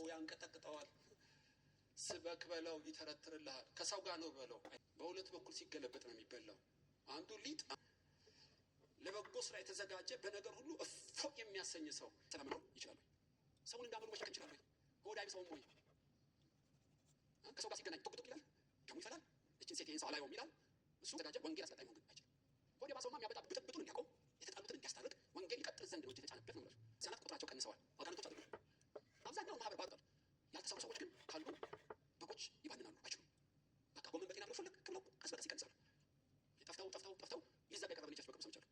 ያንቀጠቅጠዋል። ስበክ በለው ይተረትርልሃል። ከሰው ጋር ነው በለው። በሁለት በኩል ሲገለበጥ ነው የሚበላው። አንዱ ሊጥ ለበጎ ስራ የተዘጋጀ በነገር ሁሉ እፎ የሚያሰኝ ሰው ሰላም መኖር ይችላል ወይ? ሰውን እንዳመሉ መሸከም ይችላል ወይ? ሆድ አይብሰውም ወይ? ከሰው ጋር ሲገናኝ ቶክ ቶክ ይላል፣ ደሙ ይፈላል። እችን ሴት ይህን ሰው አላየውም ይላል። እሱ ተዘጋጀ ወንጌል አስቀጣይ መሆን ግን አይችልም። ሆድ የባሰውማ የሚያበጣ ብጥብጡን እንዲያቆም የተጣሉትን እንዲያስታርቅ ወንጌል ይቀጥል ዘንድ ነው እጅ የተጫነበት ነው የምላችሁ። ሕፃናት ቁጥራቸው ቀንሰዋል። አጋንንቶች አይደሉም። አብዛኛውን ማህበር ባርቷል። ያልተሰሩ ሰዎች ግን ካሉ በጎች ይባንናሉ፣ አይችሉም። በቃ ጎመን በጤና ብለው ፍልቅ ብለው ቀስ በቀስ ይቀንሳሉ። ጠፍተው ጠፍተው ጠፍተው ሊዘጋ የቀረበ church በቅርቡ ሰምቻለሁ።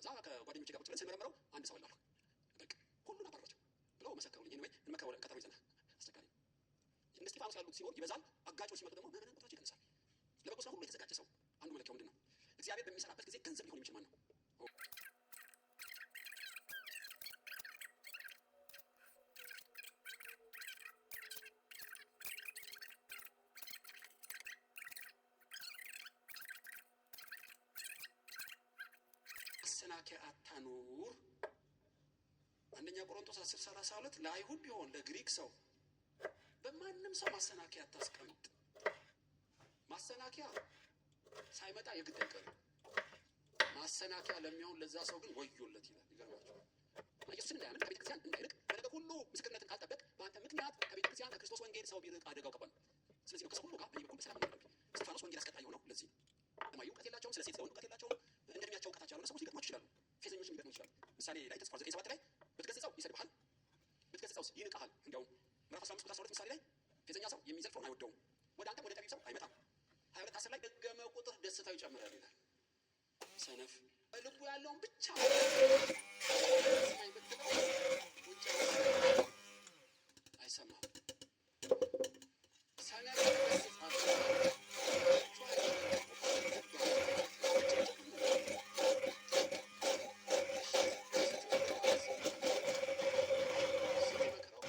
እዛ ከጓደኞቼ ጋር ቁጭ ብለን ስንመረምረው አንድ ሰው አለ አልኩ። በቃ ሁሉን አባረሯቸው ብለው መሰከሩልኝ። anyway እንመከረው ቀጠሮ ይዘናል። አስቸጋሪ ነው። እንደ እስጢፋኖስ ያሉት ሲኖር ይበዛል። አጋጮች ሲመጡ ደግሞ ምዕመናን ቁጥራቸው ይቀንሳል። ለበጎ ስራ ሁሉ የተዘጋጀ ሰው አንዱ መለኪያው ምንድን ነው? እግዚአብሔር በሚሰራበት ጊዜ ገንዘብ ሊሆን የሚችል ማን ነው? ማሰናከያ አታኑር። አንደኛ ቆሮንቶስ 10:32 ለአይሁድ ቢሆን ለግሪክ ሰው በማንም ሰው ማሰናከያ አታስቀምጥ። ማሰናከያ ሳይመጣ የግድ አይቀርም። ማሰናከያ ለሚሆን ለዛ ሰው ግን ወዮለት ይላል። ይገርማችኋል። ኢየሱስን እንዳያምን ከቤተ ክርስቲያን እንዳይርቅ በነገር ሁሉ ምስክርነትን ካልጠበቅ በአንተ ምክንያት ከቤተ ክርስቲያን ከክርስቶስ ወንጌል ሰው ቢርቅ አደጋው ከባድ ነው። ስለዚህ ነው ከሰው ሁሉ ጋር በእኔ በኩል በሰላም መኖር ያለብኝ። እስጢፋኖስ ወንጌል አስቀጣይ የሆነው ለዚህ ነው። ለማዩ እውቀት የላቸውም፣ ስለ ሴት ስለወንድ እውቀት የላቸውም። እንደ እድሜያቸው እውቀታቸው ያልሆነ ሰዎች ሊገጥሟቸው ይችላሉ። ፌዘኞችም ሊገጥሙ ይችላሉ። ምሳሌ ላይ ተጽፏል 9:7 ላይ ብትገስጸው ይሰድብሃል፣ ብትገስጸውስ ይንቅሃል። እንዲያውም ምዕራፍ 15 ቁጥር 12 ምሳሌ ላይ ፌዘኛ ሰው የሚዘልፈውን አይወደውም፣ ወደ አንተም ወደ ጠቢብ ሰው አይመጣም። 22:10 ላይ ደገመ ቁጥር ደስታው ይጨምራል ይላል። ሰነፍ በልቡ ያለውን ብቻ ስማኝ ብትለው ውጭ አይሰማም። ሰነፍ ገስጻቸው ስትመክረው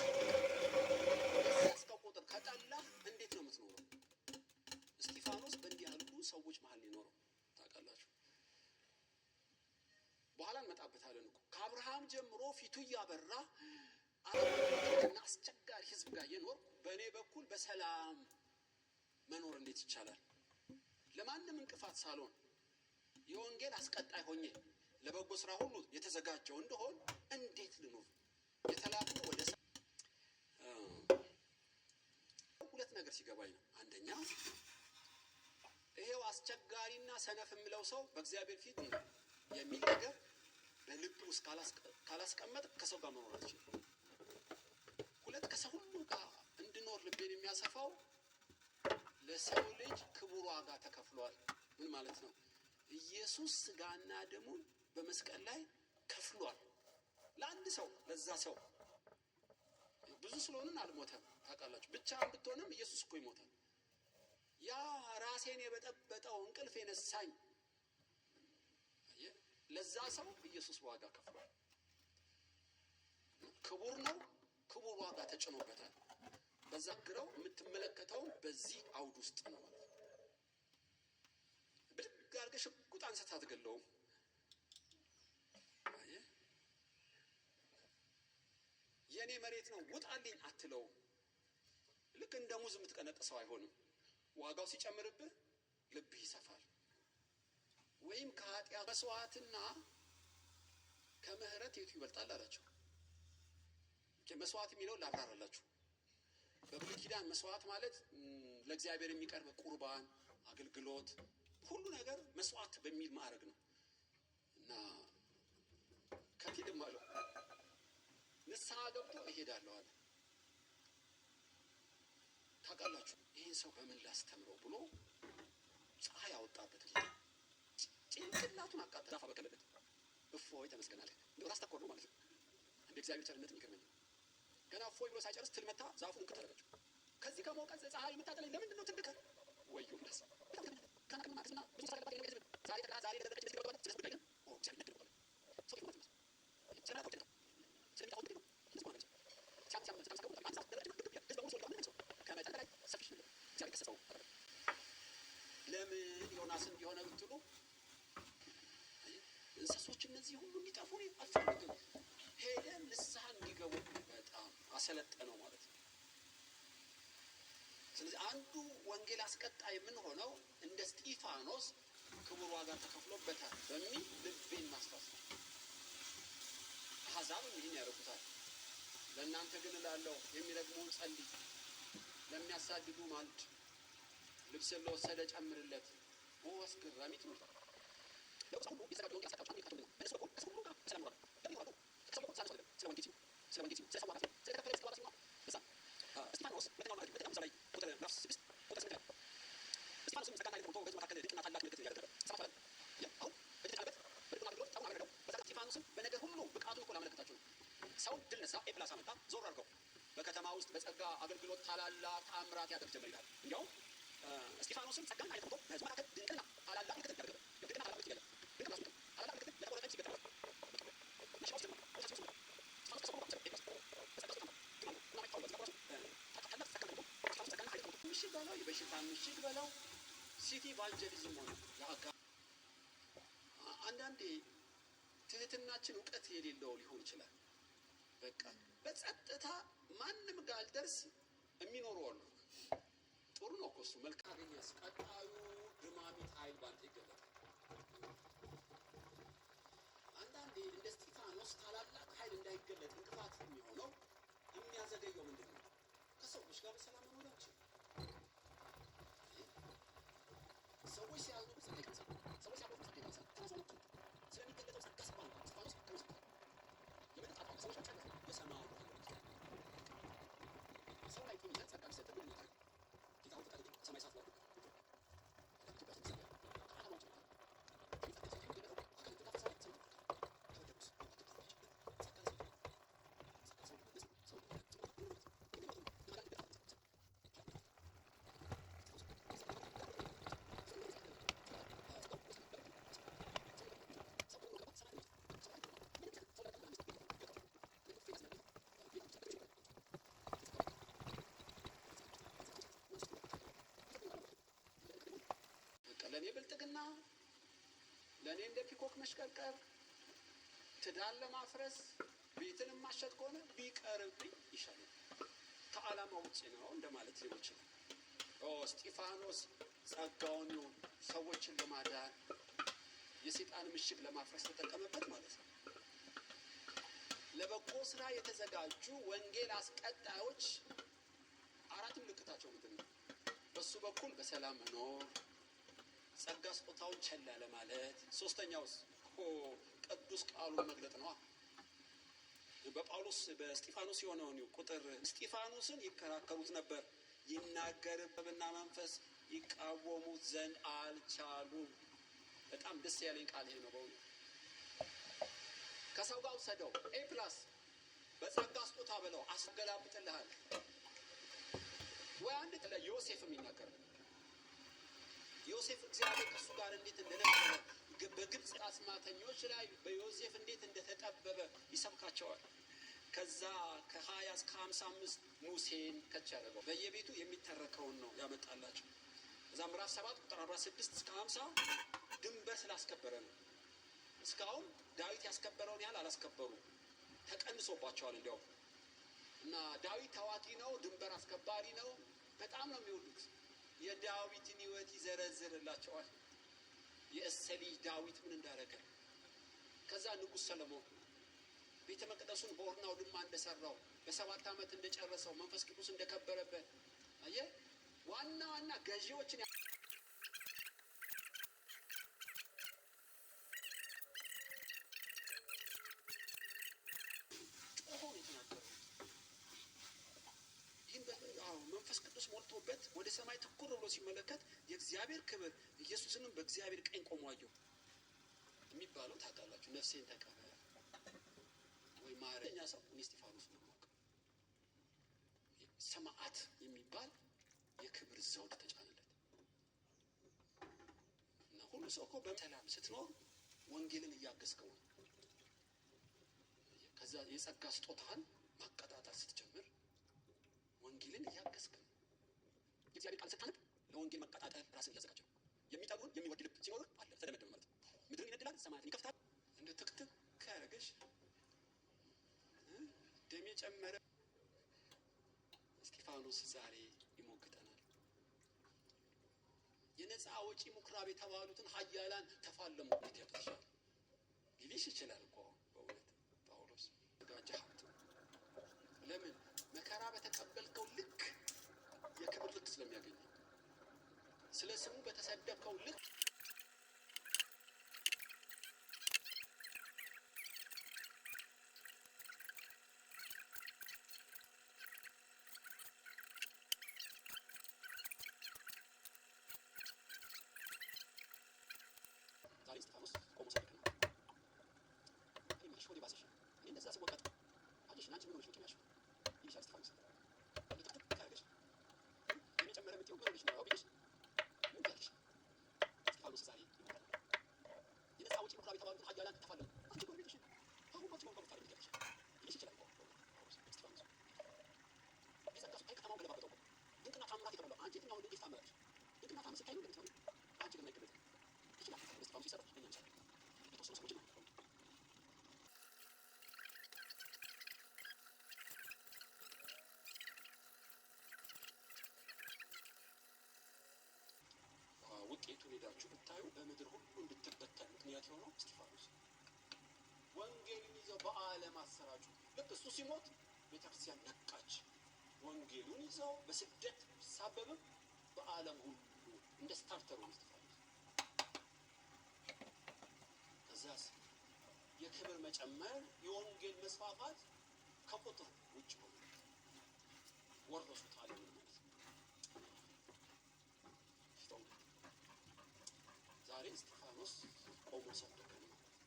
ገሰጽከው ቁጥር ከጠላህ እንዴት ነው የምትኖረው? እስጢፋኖስ በእንዲህ ያሉ ሰዎች መሀል ሊኖረው ታውቃላችሁ። በኋላ እንመጣበታለን እኮ ከአብርሃም ጀምሮ ፊቱ እያበራ እና አስቸጋሪ ሕዝብ ጋር የኖርኩ በእኔ በኩል በሰላም መኖር እንዴት ይቻላል? ለማንም እንቅፋት ሳልሆን የወንጌል አስቀጣይ ሆኜ ለበጎ ስራ ሁሉ የተዘጋጀው እንደሆን እንዴት ልኖር? የተላኩ ወደ ሁለት ነገር ሲገባኝ ነው። አንደኛ ይሄው አስቸጋሪና ሰነፍ የምለው ሰው በእግዚአብሔር ፊት የሚል ነገር በልብ ውስጥ ካላስቀመጥ ከሰው ጋር መኖር አልችልም። ሁለት ከሰው ሁሉ ጋር እንድኖር ልቤን የሚያሰፋው ለሰው ልጅ ክቡር ዋጋ ተከፍሏል። ምን ማለት ነው? ኢየሱስ ስጋና ደሙን በመስቀል ላይ ከፍሏል። ለአንድ ሰው ለዛ ሰው ብዙ ስለሆንን አልሞተም። ታውቃላችሁ፣ ብቻህን ብትሆንም ኢየሱስ እኮ ይሞታል። ያ ራሴን የበጠበጠው እንቅልፍ የነሳኝ ለዛ ሰው ኢየሱስ ዋጋ ከፍሏል። ክቡር ነው። ክቡር ዋጋ ተጭኖበታል። በዛ ግረው የምትመለከተው በዚህ አውድ ውስጥ ነው ማለት ነው። ብድግ አድርገህ ሽጉጥ አንስተህ አትገለውም። አየህ፣ የእኔ መሬት ነው ውጣልኝ አትለውም። ልክ እንደ ሙዝ የምትቀነጥሰው አይሆንም። ዋጋው ሲጨምርብህ ልብህ ይሰፋል። ወይም ከኃጢአት መስዋዕትና ከምህረት የቱ ይበልጣል አላቸው። መስዋዕት የሚለውን ላብራራላችሁ። በብሉይ ኪዳን መስዋዕት ማለት ለእግዚአብሔር የሚቀርብ ቁርባን፣ አገልግሎት፣ ሁሉ ነገር መስዋዕት በሚል ማዕረግ ነው እና ከፊልም አለው ንስሐ ገብቶ እሄዳለሁ አለ። ታውቃላችሁ ይህን ሰው በምን ላስተምረው ብሎ ፀሐይ አወጣበት። ጌታ ጭንቅላቱን አቃጠለ። ዛፍ አበቀለበት። እፎይ ተመስገን አለ። እንደው ራስ ተኮር ነው ማለት ነው። እንደ እግዚአብሔር ቸርነት የሚገርመኝ ነው። ገና እፎይ ብሎ ሳይጨርስ ትል መታ ዛፉን እንክት አደረገችው። ከዚህ ከሞቀ ፀሐይ የምታጠለኝ ለምንድን ነው? ትልከ ወዮ ደስ ለምን ዮናስ እንዲሆነ ብትሉ እንስሶች እነዚህ ሁሉ እንዲጠፉ እኔ አልፈልግም። ሄደን ንስሐ እንዲገቡ በጣም አሰለጠነው ማለት ነው። ስለዚህ አንዱ ወንጌል አስቀጣይ የምንሆነው እንደ እስጢፋኖስ ክቡር ዋጋ ተከፍሎበታል በሚል ልቤን ማስፋት ነው። አሕዛብም ይህን ያደርጉታል። ለእናንተ ግን እላለሁ የሚረግሙህን ጸልይ፣ ለሚያሳድዱ ማልድ፣ ልብስን ለወሰደ ጨምርለት። አስገራሚ ትምህርት። እስጢፋኖስም በነገር ሁሉ ብቃቱን እኮ ላመለከታቸው ነው። ሰው ድል ነሳ፣ A plus አመጣ፣ ዞር አድርገው በከተማ ውስጥ በጸጋ አገልግሎት ታላላቅ ተአምራት ያደርግ ጀመር ይላል። እንዲያውም እስጢፋኖስም ጸጋን ኃይል ተሞልቶ በሕዝቡ መካከል ድንቅና ታላላቅ ምልክትን ያደርግ ነበር። ድንቅና ታላላቅ ምልክት ያደርግ ድንቅ ራሱ ታላላቅ ምልክትን ለተቆረጠ ሲገጠም ምሽግ በለው የበሽታ ምሽግ በለው city evangelism ሆነ። አንዳንዴ ትህትናችን እውቀት የሌለው ሊሆን ይችላል። በቃ በጸጥታ ማንም ጋር አልደርስ የሚኖሩ አሉ። ጥሩ ነው እኮ እሱ መልካም አገኘስ። ቀጣዩ ድማሚት ኃይል ባንተ ይገለጣል። አንዳንዴ እንደ እስጢፋኖስ ታላላቅ ኃይል እንዳይገለጥ እንቅፋት የሚሆነው የሚያዘገየው ምንድን ነው? ከሰዎች ጋር በሰላም መኖራችን። ሰዎች ሲያዝኑ ጸጋ ይቀንሳል። ሰዎች ሲያኮርፉ ጸጋ ይቀንሳል። ስለሚገለጠው ጸጋ ሲባል እስጢፋኖስ ከሙሴ የምድር ጣጣ ሰዎች ብቻ የሰማዩ ሰው ላይ ቂም ይዘህ ጸጋ ቢሰጥህ ምንድን ነው ታደርገው? ጌታ ሆይ ፍቀድልኝ፣ ሰማይ እሳት ወርዶ ኢትዮጵያ ውስጥ ከዓላማ ውጭ ነው። ለእኔ ብልጥግና፣ ለእኔ እንደ peacock መሽቀርቀር፣ ትዳር ለማፍረስ ቤትን የማሸጥ ከሆነ ቢቀርብኝ ይሻላል። ከዓላማ ውጭ ነው እንደማለት ሊሆን ይችላል። እስጢፋኖስ ጸጋውን ሰዎችን ለማዳን የሰይጣን ምሽግ ለማፍረስ ተጠቀመበት ማለት ነው። ለበጎ ስራ የተዘጋጁ ወንጌል አስቀጣዮች አራት ምልክታቸው ምንድን ነው? በሱ በኩል በሰላም መኖር፣ ጸጋ ስጦታውን ቸላ ለማለት፣ ሶስተኛውስ ቅዱስ ቃሉን መግለጥ ነዋ። በጳውሎስ በእስጢፋኖስ የሆነውን ቁጥር እስጢፋኖስን ይከራከሩት ነበር፣ ይናገርብና መንፈስ ይቃወሙት ዘንድ አልቻሉም። በጣም ደስ ያለኝ ቃል ይሄ ነው። በእውነት ከሰው ጋር ውሰደው A plus በጸጋ ስጦታ በለው አስገላብጥልሃል። ወይ አንድ ዮሴፍ የሚናገር ዮሴፍ እግዚአብሔር ከእሱ ጋር እንዴት እንደነበረ በግብፅ አስማተኞች ላይ በዮሴፍ እንዴት እንደተጠበበ ይሰብካቸዋል። ከዛ ከ20 እስከ 55 ሙሴን ከች ያደረገው በየቤቱ የሚተረከውን ነው ያመጣላቸው። እዛ ምዕራፍ 7 ቁጥር 46 እስከ 50 ድንበር ስላስከበረ ነው። እስካሁን ዳዊት ያስከበረውን ያህል አላስከበሩም፣ ተቀንሶባቸዋል። እንዲያውም እና ዳዊት ታዋቂ ነው፣ ድንበር አስከባሪ ነው። በጣም ነው የሚወዱት። የዳዊትን ሕይወት ይዘረዝርላቸዋል። የእሴይ ልጅ ዳዊት ምን እንዳደረገ፣ ከዛ ንጉሥ ሰለሞን ቤተ መቅደሱን በኦርና አውድማ እንደሰራው በ7 ዓመት እንደጨረሰው መንፈስ ቅዱስ እንደከበረበት አየህ። ዋና ዋና ገዢዎችን ጮሆ ነው የተናገረው። ይህን መንፈስ ቅዱስ ሞልቶበት ወደ ሰማይ ትኩር ብሎ ሲመለከት የእግዚአብሔር ክብር ኢየሱስንም በእግዚአብሔር ቀኝ ቆሞ አየው የሚባለው ታውቃላችሁ። ነፍሴን ተቀበል ወይ ማረኛ ሰው እኔ እስጢፋኖስ ነው የማውቀው። ሰማዕት የሚባል የክብር ዘውድ ተጫነለት እና ሁሉ ሰው እኮ በሰላም ስትኖር ወንጌልን እያገዝከው ነው። ከዛ የጸጋ ስጦታህን ማቀጣጠል ስትጀምር ወንጌልን እያገዝክ ነው። የእግዚአብሔር ቃል ስታነብ ለወንጌል መቀጣጠል ራስን እያዘጋጀ ነው። የሚጠሉን የሚወድ ልብ ሲኖርህ አለ ተደመደመ ማለት ነው። ምድርን ይነድላል፣ ሰማያትን ይከፍታል። እንደ ትክትክ ያደረገሽ ደሜ ጨመረ። እስጢፋኖስ ዛሬ ይሞግተናል። የነፃ አውጪ ምኩራብ የተባሉትን ኃያላን ተፋለሙ። እንዴት ያቅትሻል ሊልሽ ይችላል እኮ በእውነት ጳውሎስ ጋጃ ሀብት። ለምን መከራ በተቀበልከው ልክ የክብር ልክ ስለሚያገኝ፣ ስለ ስሙ በተሰደብከው ልክ። ዛሬ እስጢፋኖስ ቆሞ ሰበከና እኔ የምልሽ ሆዴ ባሰሽ፣ እኔ እንደዛ ስወቀጥ አየሽ፣ አንቺ ምን ሆነሽ ነው ቂም ያልሽው ይልሻል እስጢፋኖስ። እንደ ጥቅጥቅ ካደረገሽ እኔ ጨመረ የምትይው ምን ሆነሽ ነው ቢልሽ ምን ትያለሽ? እስጢፋኖስ ዛሬ ይሞታል። የነፃ አውጪ ምኩራብ የተባሉትን ኃያላን ተፋለሙ። አንቺ ጎረቤትሽን አሁን ባንቺ ቋንቋ ብታደርጊ ትያለሽ ሊልሽ ይችላል እኮ ጳውሎስ። እስጢፋኖስ የጸጋ ስታይ ከተማውን ገለባበጠው እኮ። ድንቅና ታምራት የተሞላው አንቺ የትኛውን ድንቅ ታምራለሽ? ድንቅና ታምር ስታይ ነው እንደምትሆኑ አንቺ ለምን አይገለጥም? ይችላል። እስጢፋኖስ ይሰራል፣ ለእኛም ይሰራል። የተወሰኑ ሰዎችን ነው። ውጤቱን ሄዳችሁ ብታዩ በምድር ሁሉ እንድትበተን ምክንያት የሆነው እስጢፋኖስ ወንጌልን ይዘው በዓለም አሰራጩ። ልክ እሱ ሲሞት ቤተክርስቲያን ነቃች። ወንጌሉን ይዘው በስደት ቢሳበብም በዓለም ሁሉ እንደ starter ሆነ እስጢፋኖስ። ከዛስ የክብር መጨመር፣ የወንጌል መስፋፋት ከቁጥር ውጭ ሆነ። ወረሱት ዓለምን ማለት ነው። ዛሬ እስጢፋኖስ ቆሞ ሰበከን ማለት ነው።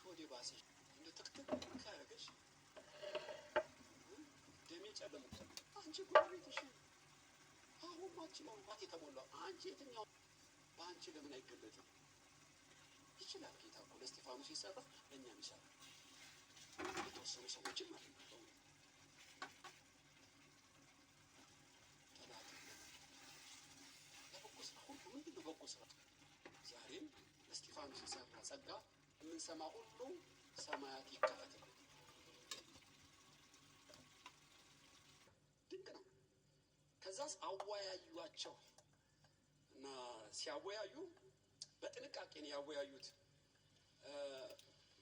ሆዴ ባሰሽ፣ እንደ ትክትክ ካደረገሽ ደሜ ጨለመ። አንቺ ጎረቤትሽ አሁን ማችለውን ባት የተሞላው አንቺ የትኛው በአንቺ ለምን አይገለጥም? ይችላል ጌታ እኮ። ለእስጢፋኖስ ይሰራ ለእኛም ይሰራል። የተወሰኑ ሰዎችን ማለት ነው። ጠላትን ለበጎ ስራ ሁሉ ምንድን ነው በጎ ስራ? ዛሬም ለእስጢፋኖስ የሰራ ጸጋ የምንሰማ ሁሉ ሰማያት ይከፈትልን። ድንቅ ነው። ከዛስ አወያዩአቸው እና ሲያወያዩ በጥንቃቄ ነው ያወያዩት።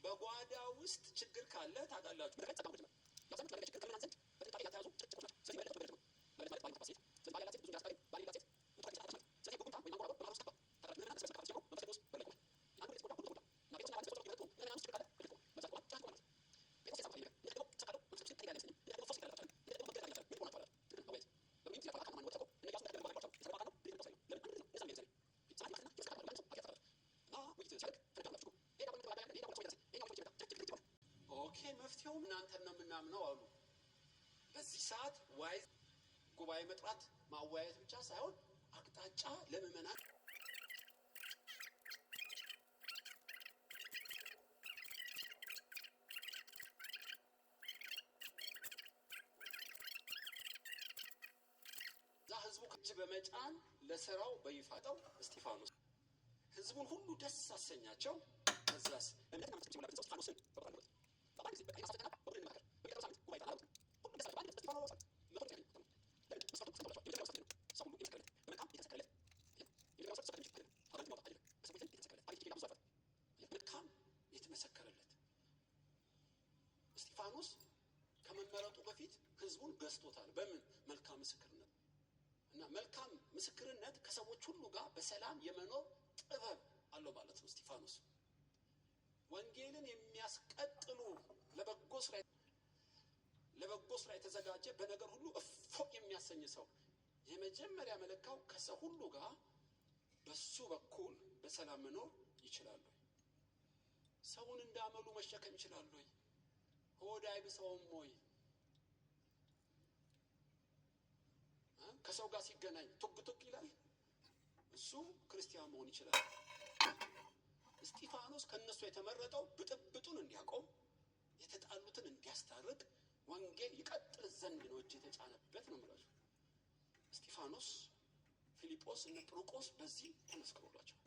በጓዳ ውስጥ ችግር ካለ ታውቃላችሁ። Okay፣ መፍትሄውም እናንተን ነው የምናምነው አሉ። በዚህ ሰዓት wise ጉባኤ መጥራት ማወያየት ብቻ ሳይሆን አቅጣጫ ለምዕመናን እዛ ህዝቡ እጅ በመጫን ለስራው በይፋ ጠው እስጢፋኖስ ህዝቡን ሁሉ ደስ አሰኛቸው። ከዛስ መልካም የተመሰከረለት እስጢፋኖስ ከመመረጡ በፊት ህዝቡን ገዝቶታል። በምን መልካም ምስክርነት እና መልካም ምስክርነት ከሰዎች ሁሉ ጋር በሰላም የመኖር ጥበብ አለው ማለት ነው። እስጢፋኖስ ወንጌልን የሚያስቀጥሉ ለበጎ ስራ የተዘጋጀ በነገር ሁሉ እፎ የሚያሰኝ ሰው የመጀመሪያ መለካው ከሰው ሁሉ ጋር በሱ በኩል በሰላም መኖር ይችላሉ። ሰውን እንዳመሉ መሸከም ይችላሉ ወይ? ሆድ አይብሰውም ወይ? ከሰው ጋር ሲገናኝ ቱግ ቱግ ይላል። እሱ ክርስቲያን መሆን ይችላል። እስጢፋኖስ ከነሱ የተመረጠው ብጥብጡን እንዲያቆም፣ የተጣሉትን እንዲያስታርቅ፣ ወንጌል ይቀጥል ዘንድ ነው እጅ የተጫነበት ነው የምላችሁ። እስጢፋኖስ፣ ፊልጶስ እነ ጵሮቆስ በዚህ ተመስክሮላቸው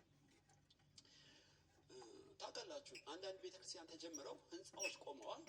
ታውቃላችሁ። አንዳንድ ቤተክርስቲያን ተጀምረው ህንፃዎች ቆመዋል።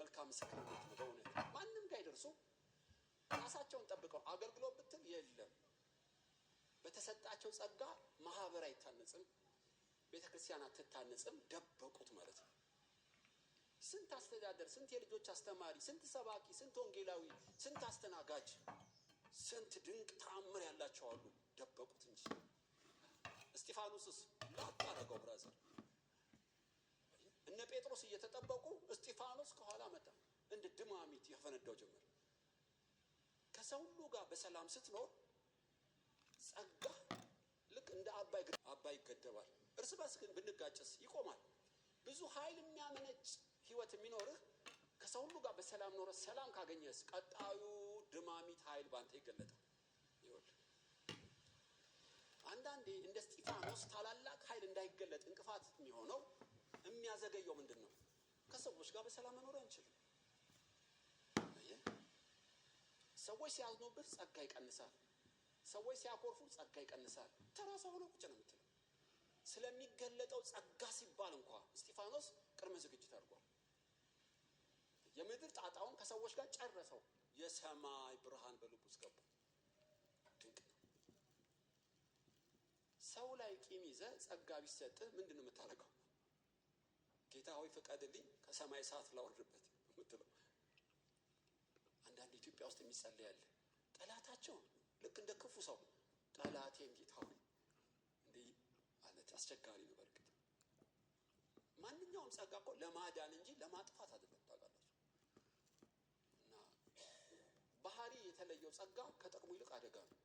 መልካም ምስክርነት ነው በእውነት። ማንም ጋር ይደርሱ ራሳቸውን ጠብቀው አገልግሎት ብትል የለም። በተሰጣቸው ጸጋ ማህበር አይታነጽም፣ ቤተ ክርስቲያን አትታነጽም። ደበቁት ማለት ነው። ስንት አስተዳደር፣ ስንት የልጆች አስተማሪ፣ ስንት ሰባኪ፣ ስንት ወንጌላዊ፣ ስንት አስተናጋጅ፣ ስንት ድንቅ ተአምር ያላቸው አሉ። ደበቁት እንጂ። እስጢፋኖስስ ላጥ አደረገው brother። እነ ጴጥሮስ እየተጠበቁ እስጢፋኖስ ከኋላ መጣ፣ እንደ ድማሚት ያፈነዳው ጀመር። ከሰው ሁሉ ጋር በሰላም ስትኖር ጸጋ ልክ እንደ አባይ አባይ ይገደባል። እርስ በርስ ግን ብንጋጨስ ይቆማል። ብዙ ኃይል የሚያመነጭ ህይወት የሚኖርህ ከሰው ሁሉ ጋር በሰላም ኖረ ሰላም ካገኘስ ቀጣዩ ድማሚት ኃይል ባንተ ይገለጣል። ይኸውልህ አንዳንዴ እንደ እስጢፋኖስ ታላላቅ ኃይል እንዳይገለጥ እንቅፋት የሚሆነው የሚያዘገየው ምንድን ነው? ከሰዎች ጋር በሰላም መኖር አንችልም። አየህ፣ ሰዎች ሲያዝኑብህ ጸጋ ይቀንሳል። ሰዎች ሲያኮርፉ ጸጋ ይቀንሳል። ተራ ሰው ሆነ ቁጭ ነው የምትለው። ስለሚገለጠው ጸጋ ሲባል እንኳ እስጢፋኖስ ቅድመ ዝግጅት አድርጓል። የምድር ጣጣውን ከሰዎች ጋር ጨረሰው። የሰማይ ብርሃን በልቡ ውስጥ ገባ። ድንቅ ነው። ሰው ላይ ቂም ይዘህ ጸጋ ቢሰጥህ ምንድን ነው የምታደርገው? ጌታ ሆይ ፍቀድልኝ ከሰማይ እሳት ላወርድበት የምትለው። አንዳንድ ኢትዮጵያ ውስጥ የሚጸለይ ያለ ጠላታቸው ልክ እንደ ክፉ ሰው ጠላቴን ጌታ ሆይ እንደ ማለት አስቸጋሪ ነው። በእርግጥ ማንኛውም ጸጋ እኮ ለማዳን እንጂ ለማጥፋት አይደለም። ታውቃላችሁ። እና ባህሪ የተለየው ጸጋ ከጥቅሙ ይልቅ አደጋ ነው።